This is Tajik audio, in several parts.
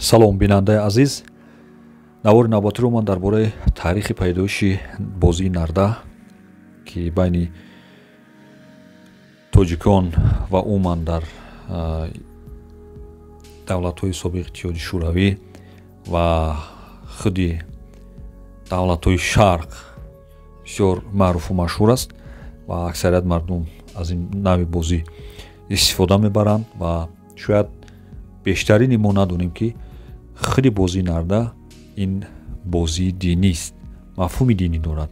Салом, бинандаи азиз. Навори навбатиро ман дар бораи таърихи пайдоиши бозии нарда, ки байни тоҷикон ва умуман дар давлатҳои собиқ Иттиҳоди Шӯравӣ ва худи давлатҳои Шарқ бисёр маъруфу машҳур аст ва аксарият мардум аз ин навъи бозӣ истифода мебаранд ва шояд бештарини мо надонем, ки худи бозии нарда ин бозии динист, мафҳуми динӣ дорад.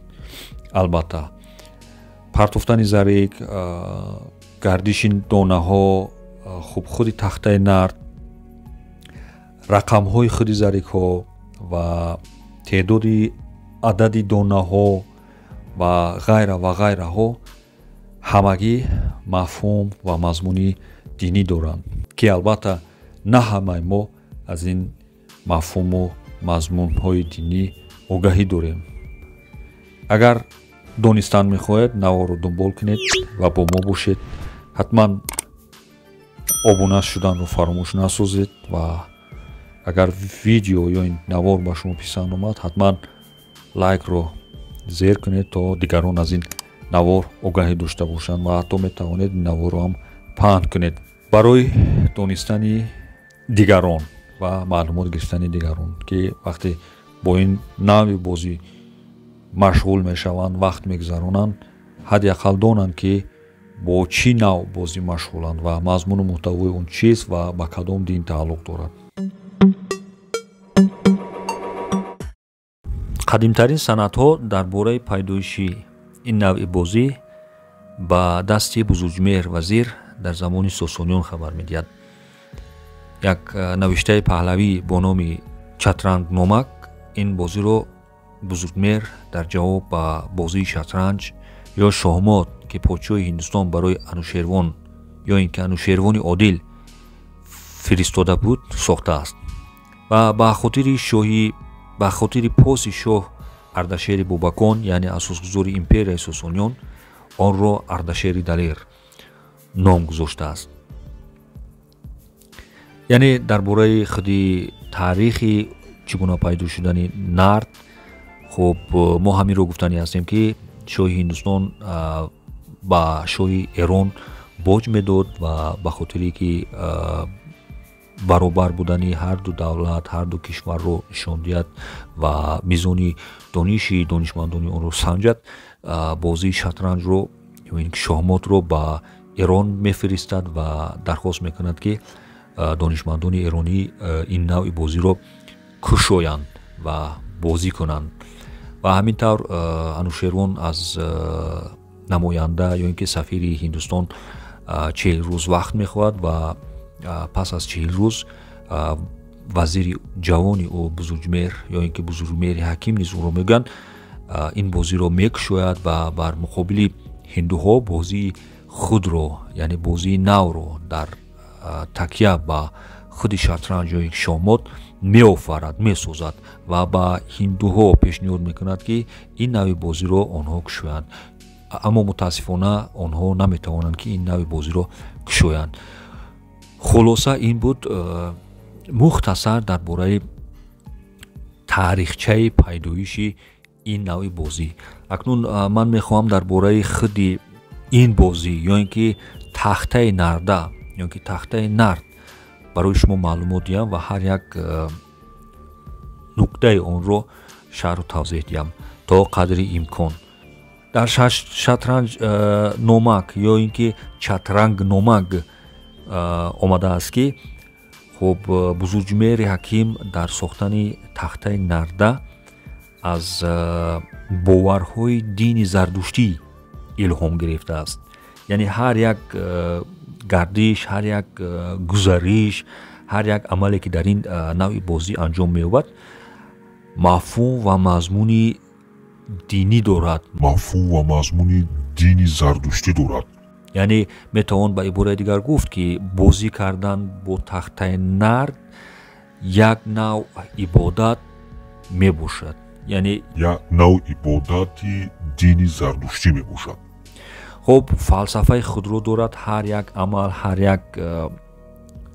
Албатта, партофтани зарик, гардиши донаҳо, хуб, худи тахтаи нард, рақамҳои худи зарикҳо ва теъдоди адади донаҳо ва ғайра ва ғайраҳо ҳамагӣ мафҳум ва мазмуни динӣ доранд, ки албатта на ҳамаи мо аз ин мафҳуму мазмунҳои динӣ огаҳӣ дорем. Агар донистан мехоҳед, наворро дунбол кунед ва бо мо бошед. Ҳатман обуна шуданро фаромӯш насозед ва агар видео ё ин навор ба шумо писанд омад, ҳатман лайкро зер кунед, то дигарон аз ин навор огаҳӣ дошта бошанд ва ҳатто метавонед ин наворро ҳам паҳн кунед барои донистани дигарон ва маълумот гирифтани дигарон, ки вақте бо ин навъи бозӣ машғул мешаванд, вақт мегузаронанд, ҳадди ақал донанд, ки бо чӣ навъ бозӣ машғуланд ва мазмуну муҳтавои он чист ва ба кадом дин тааллуқ дорад. Қадимтарин санадҳо дар бораи пайдоиши ин навъи бозӣ ба дасти Бузургмеҳр вазир дар замони Сосониён хабар медиҳад. Як навиштаи паҳлавӣ бо номи Чатрангномак ин бозиро Бузургмеҳр дар ҷавоб ба бозии шатранҷ ё шоҳмот, ки подшоҳи Ҳиндустон барои Анушервон ё ин ки Анушервони одил фиристода буд, сохтааст ва ба хотири поси шоҳ Ардашери Бобакон, яъне асосгузори империяи Сосониён, онро Ардашери Далер ном гузоштааст. Яъне дар бораи худи таърихи чӣ гуна пайдо шудани нард, хуб, мо ҳаминро гуфтанӣ ҳастем, ки шоҳи Ҳиндустон ба шоҳи Эрон боҷ медод ва ба хотире ки баробар будани ҳарду давлат, ҳарду кишварро нишон диҳад ва мизони дониши донишмандони онро санҷад, бозии шатранҷро ё ин ки шоҳмотро ба Эрон мефиристад ва дархост мекунад, ки донишмандони эронӣ ин навъи бозиро кушоянд ва бозӣ кунанд. Ва ҳамин тавр Анушервон аз намоянда ё ин ки сафири Ҳиндустон 40 рӯз вақт мехоҳад ва пас аз 40 рӯз вазири ҷавони ӯ Бузургмеҳр ё ин ки Бузургмеҳри ҳаким низ ӯро мегӯянд, ин бозиро мекушояд ва бар муқобили ҳиндуҳо бозии худро, яъне бозии навро дар такя ба худи шатранҷ ё ин шоҳмот меофарад, месозад ва ба ҳиндуҳо пешниҳод мекунад, ки ин навъи бозиро онҳо кушоянд. Аммо мутаассифона онҳо наметавонанд, ки ин навъи бозиро кушоянд. Хулоса, ин буд мухтасар дар бораи таърихчаи пайдоиши ин навъи бозӣ. Акнун ман мехоҳам дар бораи худи ин бозӣ ё ин ки тахтаи нарда ё ки тахтаи нард барои шумо маълумот диҳам ва ҳар як нуктаи онро шарҳу тавзеҳ диҳам то қадри имкон. Дар шатранҷ номак ё ин ки чатрангномак омадааст, ки хуб, Бузургмеҳри ҳаким дар сохтани тахтаи нарда аз боварҳои дини зардуштӣ илҳом гирифтааст. Яъне ҳар як гардиш, ҳар як гузариш, ҳар як амале, ки дар ин навъи бозӣ анҷом меёбад, мафҳум ва мазмуни динӣ дорад. Мафҳум ва мазмуни дини зардуштӣ дорад. Яъне метавон ба ибораи дигар гуфт, ки бозӣ кардан бо тахтаи нард як навъ ибодат мебошад. Яъне як навъ ибодати дини зардуштӣ мебошад. Хуб, фалсафаи худро дорад ҳар як амал, ҳар як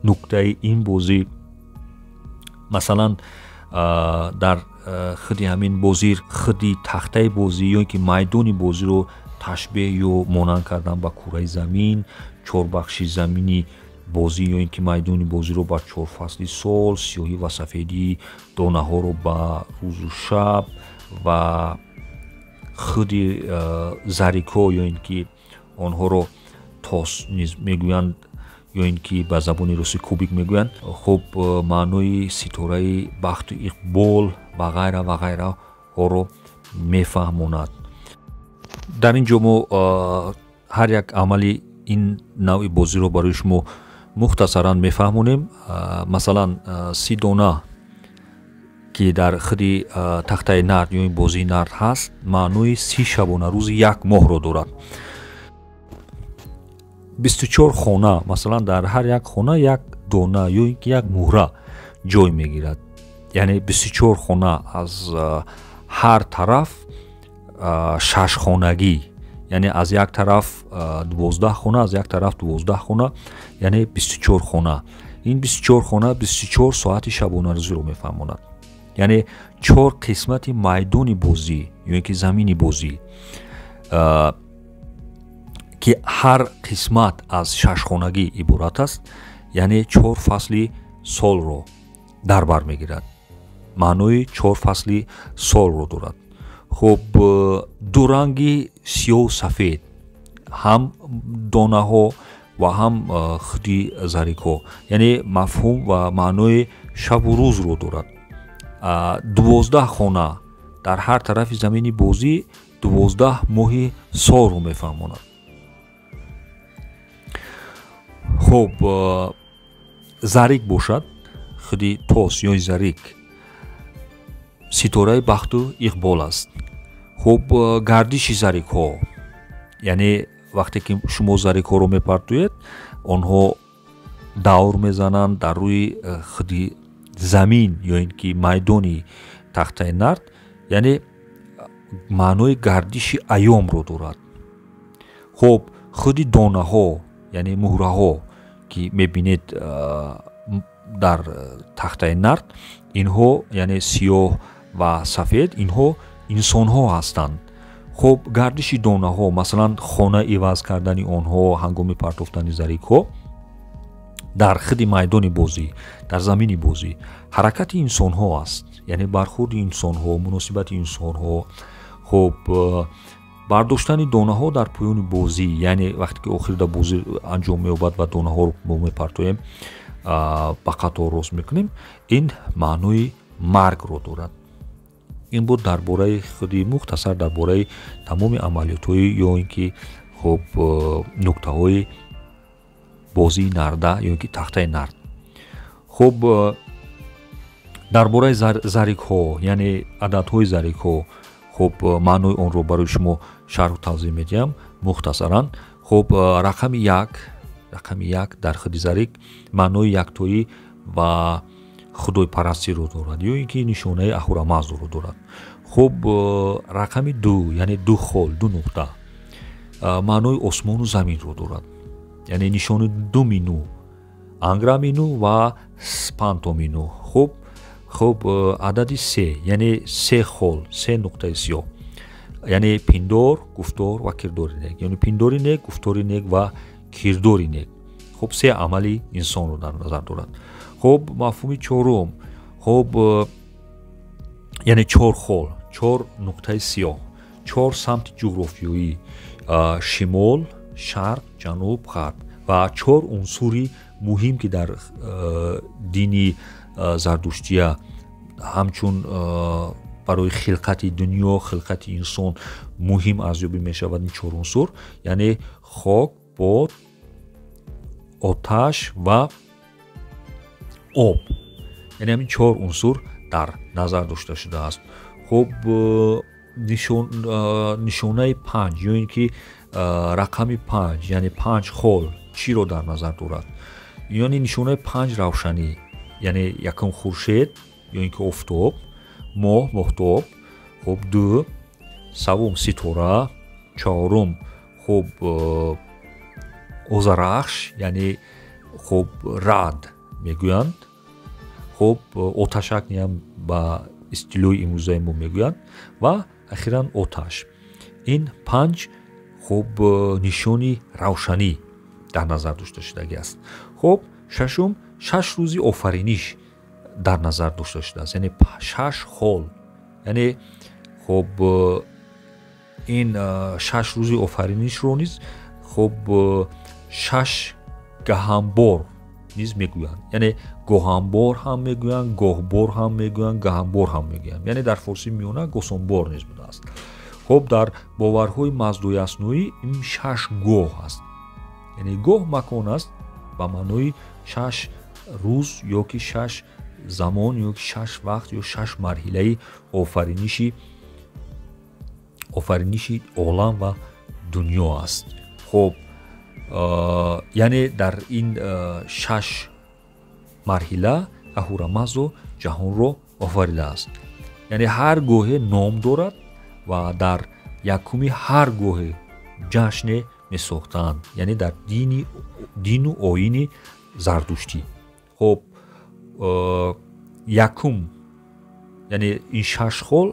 нуктаи ин бозӣ. Масалан, дар худи ҳамин бозӣ худи тахтаи бозӣ ё ин ки майдони бозиро ташбеҳ ё монанд кардан ба кураи замин, чорбахши замини бозӣ ё ин ки майдони бозиро ба чор фасли сол, сиёҳӣ ва сафедии донаҳоро ба рӯзу шаб ва худи зарикҳо ё ин ки онҳоро тос низ мегӯянд ё ин ки ба забони русӣ кубик мегӯянд, хуб, маънои ситораи бахту иқбол ва ғайра ва ғайраҳоро мефаҳмонад. Дар ин ҷо мо ҳар як амали ин навъи бозиро барои шумо мухтасаран мефаҳмонем. Масалан, 30 дона ки дар худи тахтаи нард ё ин бозии нард ҳаст, маънои 30 шабонарӯзи як моҳро дорад. 24 хона, масалан, дар ҳар як хона як дона ё ин ки як муҳра ҷой мегирад, яъне 24 хона аз ҳар тараф шашхонагӣ, яъне аз як тараф 12 хона, аз як тараф 12 хона, яъне 24 хона. Ин 24 хона 24 соати шабонарӯзиро мефаҳмонад, яъне чор қисмати майдони бозӣ ё ин ки замини бозӣ, ки ҳар қисмат аз шашхонагӣ иборат аст, яъне чор фасли солро дар бар мегирад, маънои чор фасли солро дорад. Хуб, ду ранги сиёҳу сафед, ҳам донаҳо ва ҳам худи зарикҳо, яъне мафҳум ва маънои шабу рӯзро дорад. 12 хона дар ҳар тарафи замини бозӣ 12 моҳи солро мефаҳмонад. Хуб, зарик бошад, худи тос ё зарик ситораи бахту иқбол аст. Хуб, гардиши зарикҳо, яъне вақте ки шумо зарикҳоро мепартоед, онҳо давр мезананд дар рӯи худи замин ё ин ки майдони тахтаи нард, яъне маънои гардиши айёмро дорад. Хуб, худи донаҳо, яъне муҳраҳо ки мебинед дар тахтаи нард, инҳо яъне сиёҳ ва сафед, инҳо инсонҳо ҳастанд. Хуб, гардиши донаҳо, масалан, хона иваз кардани онҳо ҳангоми партофтани зарикҳо дар худи майдони бозӣ, дар замини бозӣ ҳаракати инсонҳо аст, яъне бархурди инсонҳо, муносибати инсонҳо. Хуб, бардоштани донаҳо дар поёни бозӣ, яъне вақте ки охирда бозӣ анҷом меёбад ва донаҳоро мо мепартоем, ба қатор рост мекунем, ин маънои маргро дорад. Ин буд дар бораи худи мухтасар дар бораи тамоми амалиётҳои ё ин ки хуб нуктаҳои бозии нарда ё ин ки тахтаи нард. Хуб, дар бораи зарикҳо, яъне ададҳои зарикҳо, хуб, маънои онро барои шумо шарҳу тавзеҳ медиҳам мухтасаран. Хуб, рақами як дар худи зарик маънои яктоӣ ва худойпарастиро дорад ё ин ки нишонаи аҳурамаздоро дорад. Хуб, рақами ду, яъне ду хол, ду нуқта, маънои осмону заминро дорад, яъне нишони ду мину, анграмину ва спантомину. Хуб, адади се, яъне се хол, се нуқтаи сиёҳ, яъне пиндор, гуфтор ва кирдори нек, яъне пиндори нек, гуфтори нек ва кирдори нек. Хуб, се амали инсонро дар назар дорад. Хуб, мафҳуми чорум, хуб, яъне чор хол, чор нуқтаи сиёҳ, чор самти ҷуғрофиёӣ: шимол, шарқ, ҷануб, ғарб ва чор унсури муҳим ки дар дини зардуштия ҳамчун барои хилқати дунё, хилқати инсон муҳим арзёбӣ мешавад. Ин чор унсур, яъне хок, бод, оташ ва об, яъне ҳамин чор унсур дар назар дошта шудааст. Хуб, нишонаи панҷ ё ин ки рақами панҷ, яъне панҷ хол чиро дар назар дорад? Яъне нишонаи панҷ равшанӣ, яъне якум хуршед ё ин ки офтоб, моҳ, моҳтоб, хуб, ду, севум ситора, чорум хуб озарахш, яъне хуб рад мегӯянд. Хуб, оташак ниам ба истилоҳи имрӯзаи мо мегӯянд, ва ахиран оташ. Ин панҷ хуб нишони равшанӣ дар назар дошта шудагӣ аст. Хуб, шашум, 6 рӯзи офариниш дар назар дошта шудааст, яъне 6 хол. Яъне хуб, ин 6 рӯзи офаринишро низ хуб 6 гаҳамбор низ мегӯянд. Яъне гоҳамбор ҳам мегӯянд, гоҳбор ҳам мегӯянд, гаҳамбор ҳам мегӯянд. Яъне дар форсии миёна госонбор низ будааст. Хуб, дар боварҳои маздоясноӣ ин 6 гоҳ аст. Яъне гоҳ макон аст ба маънои 6 рӯз ё ки 6 замон ё ки 6 вақт ё 6 марҳилаи офариниши олам ва дунё аст. Хуб, яъне дар ин 6 марҳила Аҳурамаздо ҷаҳонро офаридааст. Яъне ҳар гоҳе ном дорад ва дар якуми ҳар гоҳе ҷашне месохтанд, яъне дар дину оини зардуштӣ. Хуб, якум, яъне ин 6 хол,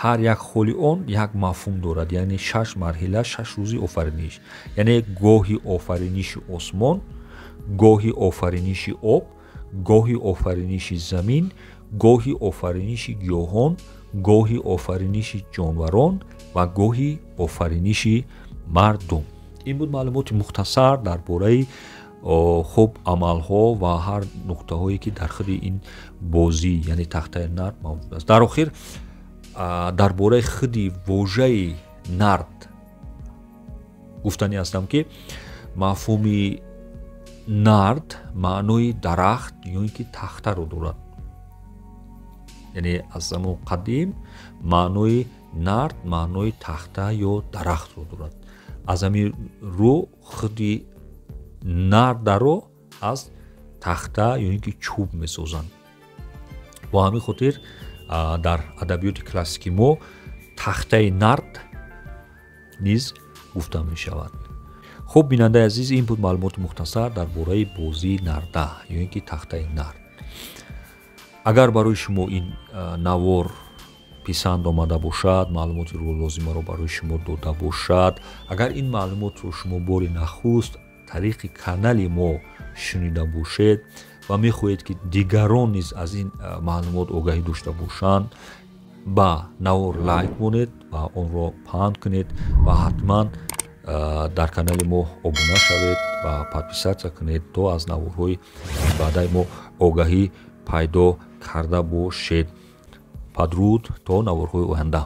ҳар як холи он як мафҳум дорад, яъне 6 марҳила, 6 рӯзи офариниш. Яъне гоҳи офариниши осмон, гоҳи офариниши об, гоҳи офариниши замин, гоҳи офариниши гиёҳон, гоҳи офариниши ҷонварон ва гоҳи офариниши мардум. Ин буд маълумоти мухтасар дар бораи хуб амалҳо ва ҳар нуқтаҳое ки дар худи ин бозӣ, яъне тахтаи нард мавҷуд аст. Дар охир дар бораи худи вожаи нард гуфтанӣ ҳастам, ки мафҳуми нард маънои дарахт ё ин ки тахтаро дорад. Яъне аз замон қадим маънои нард маънои тахта ё дарахтро дорад. Аз ҳамин рӯ худи нардаро аз тахта ё ин ки чӯб месозанд. Бо ҳамин хотир дар адабиёти классикӣ мо тахтаи нард низ гуфта мешавад. Хуб, бинандаи азиз, ин буд маълумоти мухтасар дар бораи бозии нарда ё ин ки тахтаи нард. Агар барои шумо ин навор писанд омада бошад, маълумоти лозимаро барои шумо дода бошад, агар ин маълумотро шумо бори нахуст тариқи канали мо шунида бошед ва мехоҳед, ки дигарон низ аз ин маълумот огаҳӣ дошта бошанд, ба навор лайк монед ва онро паҳн кунед ва ҳатман дар канали мо обуна шавед ва подписаться кунед, то аз наворҳои баъдаи мо огаҳӣ пайдо карда бошед. Падруд, то наворҳои оянда.